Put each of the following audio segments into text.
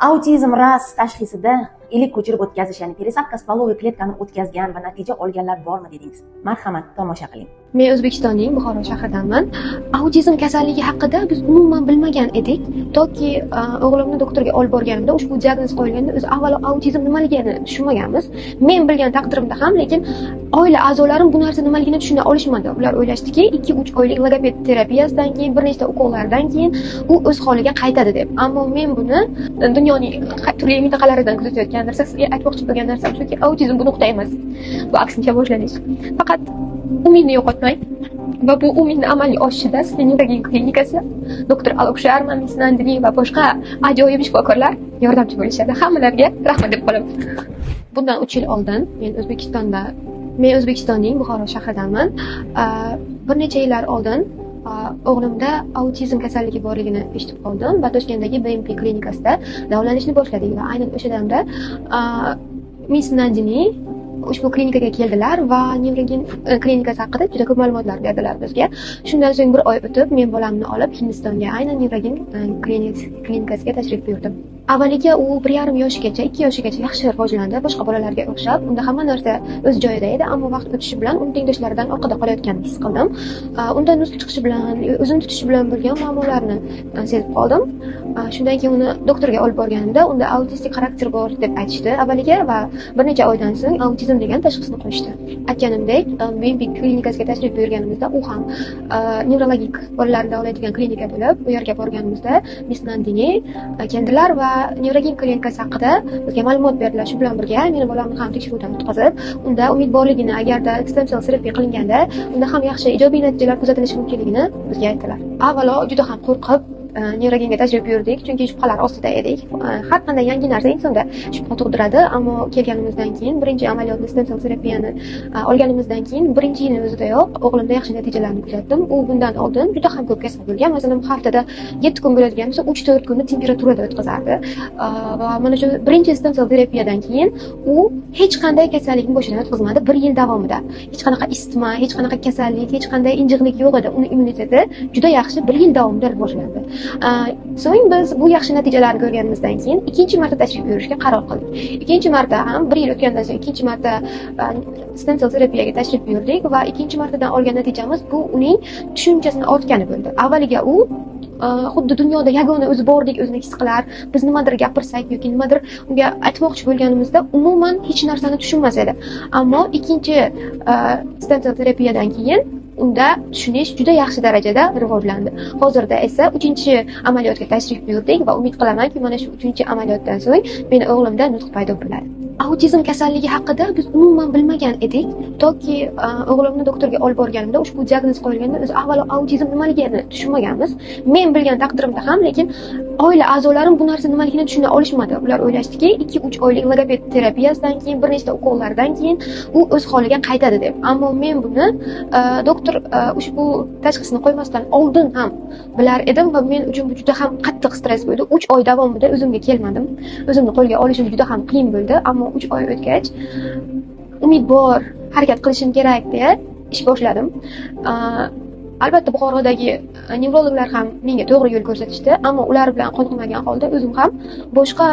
Autizm RAS tashxisida ilik ko'chirib o'tkazish, ya'ni пересадка стволовой клетка ni o'tkazgan va natija olganlar bormi dedingiz. Marhamat, tomosha qiling. Men O'zbekistonning Buxoro shahridanman. Autizm kasalligi haqida biz umuman bilmagan edik. Toki o'g'limni doktorga olib borganimda ushbu diagnoz qo'yilganda, o'zi avvalo autizm nimaligini tushunmaganmiz. Men bilgan taqdirimda ham, lekin oila a'zolarim bu narsa nimaligini tushuna olishmadi. Ular o'ylashdiki, 2-3 oylik logoped terapiyasidan keyin, bir nechta ukollardan keyin u o'z holiga qaytadi deb. Ammo men buni dunyoning turli mintaqalaridan kuzatayotgan narsa, sizga aytmoqchi bo'lgan narsam shuki, autizm bu nuqta emas. Bu aksincha boshlanish. Faqat umidni yo'qotmang va bu umidni amalga oshishida Nevrogen klinikasi, doktor Alok Sharma, Miss Nandini va boshqa ajoyib shifokorlar yordamchi bo'lishadi. Hammalariga rahmat deb qolaman. Bundan 3 yil oldin men O'zbekistonning Buxoro shahridanman. Bir necha yillar oldin o'g'limda autizm kasalligi borligini eshitib qoldim va Toshkentdagi BMP klinikasida davolanishni boshladik va aynan o'sha damda Miss Nandini ushbu klinikaga keldilar va nevrogen klinikasi haqida juda ko'p ma'lumotlar berdilar bizga. Shundan so'ng bir oy o'tib, men bolamni olib Hindistonga, aynan nevrogen klinikasiga tashrif buyurdim. Avvaliga u 1,5 yoshigacha, 2 yoshigacha yaxshi rivojlandi, boshqa bolalarga o'xshab. Unda hamma narsa o'z joyida edi, ammo vaqt o'tishi bilan uni tengdoshlaridan orqada qolayotganini his qildim. Unda nutq chiqishi bilan, o'zini tutishi bilan bo'lgan muammolarni sezib qoldim. Shundan keyin uni doktorga olib borganimda, unda autistik xarakter bor deb aytishdi avvaliga va bir necha oydan so'ng autizm degan tashxisni qo'yishdi. Aytganimdek, BMP klinikasiga tashrif buyurganimizda, u ham nevrologik bolalarni davolaydigan klinika bo'lib, u yerga borganimizda Miss Nandini keldilar va nevrogen klinikasi haqida bizga ma'lumot berdilar. Shu bilan birga meni bolamni ham tekshiruvdan o'tkazib, unda umid borligini, agarda stem cell terapiya qilinganda, unda ham yaxshi ijobiy natijalar kuzatilishi mumkinligini bizga aytdilar. Avvalo juda ham qo'rqib nevrogenga tashrif buyurdik, chunki shubhalar ostida edik. Har qanday yangi narsa insonda shubha tug'diradi, ammo kelganimizdan keyin birinchi amaliyotni, stem cell terapiyani olganimizdan keyin birinchi yilni o'zidayoq o'g'limda yaxshi natijalarni kuzatdim. U bundan oldin juda ham ko'p kasal bo'lgan. Masalan, haftada 7 kun bo'ladigan bo'lsa, 3-4 kunni temperaturada o'tkazardi. Va mana shu birinchi stem cell terapiyadan keyin u hech qanday kasallikni boshidan o'tkazmadi bir yil davomida. Hech qanaqa isitma, hech qanaqa kasallik, hech qanday injiqlik yo'q edi. Uni immuniteti juda yaxshi bir yil davomida rivojlandi. So'ng biz bu yaxshi natijalarni ko'rganimizdan keyin ikkinchi marta tashrif buyurishga qaror qildik. Ikkinchi marta ham bir yil o'tgandan so'ng ikkinchi marta stem cell terapiyaga tashrif buyurdik va ikkinchi martadan olgan natijamiz bu uning tushunchasini ortgani bo'ldi. Avvaliga u xuddi dunyoda yagona o'zi bordek o'zini his qilar. Biz nimadir gapirsak yoki nimadir unga aytmoqchi bo'lganimizda, umuman hech narsani tushunmas edi. Ammo ikkinchi stem cell terapiyadan keyin unda tushunish juda yaxshi darajada rivojlandi. Hozirda esa uchinchi amaliyotga tashrif buyurdik va umid qilamanki, mana shu uchinchi amaliyotdan so'ng meni o'g'limda nutq paydo bo'ladi. Autizm kasalligi haqida biz umuman bilmagan edik. Toki o'g'limni doktorga olib borganimda ushbu diagnoz qo'yilganda, o'zi avvalo autizm nimaligini tushunmaganmiz. Men bilgan taqdirimda ham, lekin oila a'zolarim bu narsa nimaligini tushuna olishmadi. Ular o'ylashdiki, 2-3 oylik logoped terapiyasidan keyin, bir nechta ukollardan keyin u o'z holiga qaytadi deb. Ammo men buni doktor ushbu tashxisni qo'ymasdan oldin ham bilar edim va men uchun bu juda ham qattiq stress bo'ldi. 3 oy davomida o'zimga kelmadim. O'zimni qo'lga olishim juda ham qiyin bo'ldi, ammo 3 oy o'tgach, umid bor, harakat qilishim kerak deya ish boshladim. Albatta, Buxorodagi nevrologlar ham menga to'g'ri yo'l ko'rsatishdi, ammo ular bilan qoniqmagan holda o'zim ham boshqa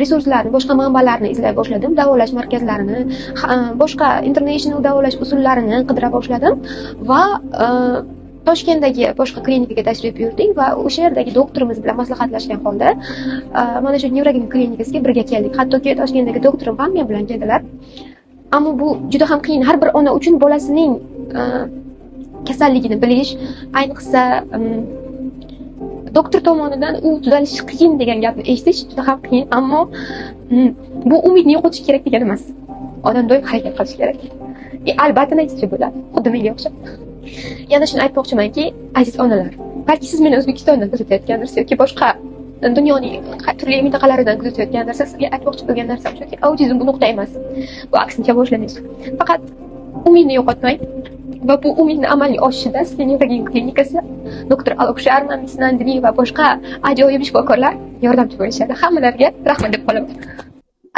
resurslarni, boshqa manbalarni izlay boshladim. Davolash markazlarini, boshqa international davolash usullarini qidira boshladim va Toshkentdagi boshqa klinikaga tashrif buyurdik va o'sha yerdagi doktorimiz bilan maslahatlashgan holda mana shu nevrogen klinikasiga birga keldik. Hattoki Toshkentdagi doktorim ham men bilan keldilar. Ammo bu juda ham qiyin har bir ona uchun bolasining kasalligini bilish, ayniqsa doktor tomonidan u tuzalishi qiyin degan gapni eshitish juda ham qiyin. Ammo bu umidni yo'qotish kerak degani emas. Odam doim harakat qilishi kerak. И albatta natija bo'ladi, xuddi menga o'xshab. Yana shuni aytmoqchimanki, aziz onalar, balki siz meni O'zbekistondan kuzatayotgandirsiz yoki boshqa dunyoning turli mintaqalaridan kuzatayotgandirsiz, sizga aytmoqchi bo'lgan narsam shuki, autizm bu nuqta emas. Bu aksincha boshlanish. Faqat umidni yo'qotmang va bu umidni amalga oshishida Nevrogen klinikasi, doktor Alok Sharma, Miss Nandini va boshqa ajoyib shifokorlar yordamchi bo'lishadi. Hammalariga rahmat deb qolaman.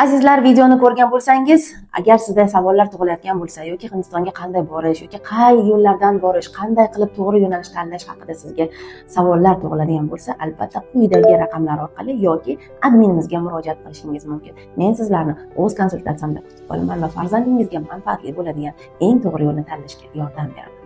Azizlar, videoni ko'rgan bo'lsangiz, agar sizda savollar tug'ilayotgan bo'lsa yoki Hindistonga qanday borish yoki qay yo'llardan borish, qanday qilib to'g'ri yo'nalish tanlash haqida sizga savollar tug'iladigan bo'lsa, albatta quyidagi raqamlar orqali yoki adminimizga murojaat qilishingiz mumkin. Men sizlarni o'z konsultatsiyamda kutib qolaman va farzandingizga manfaatli bo'ladigan eng to'g'ri yo'lni tanlashga yordam beraman.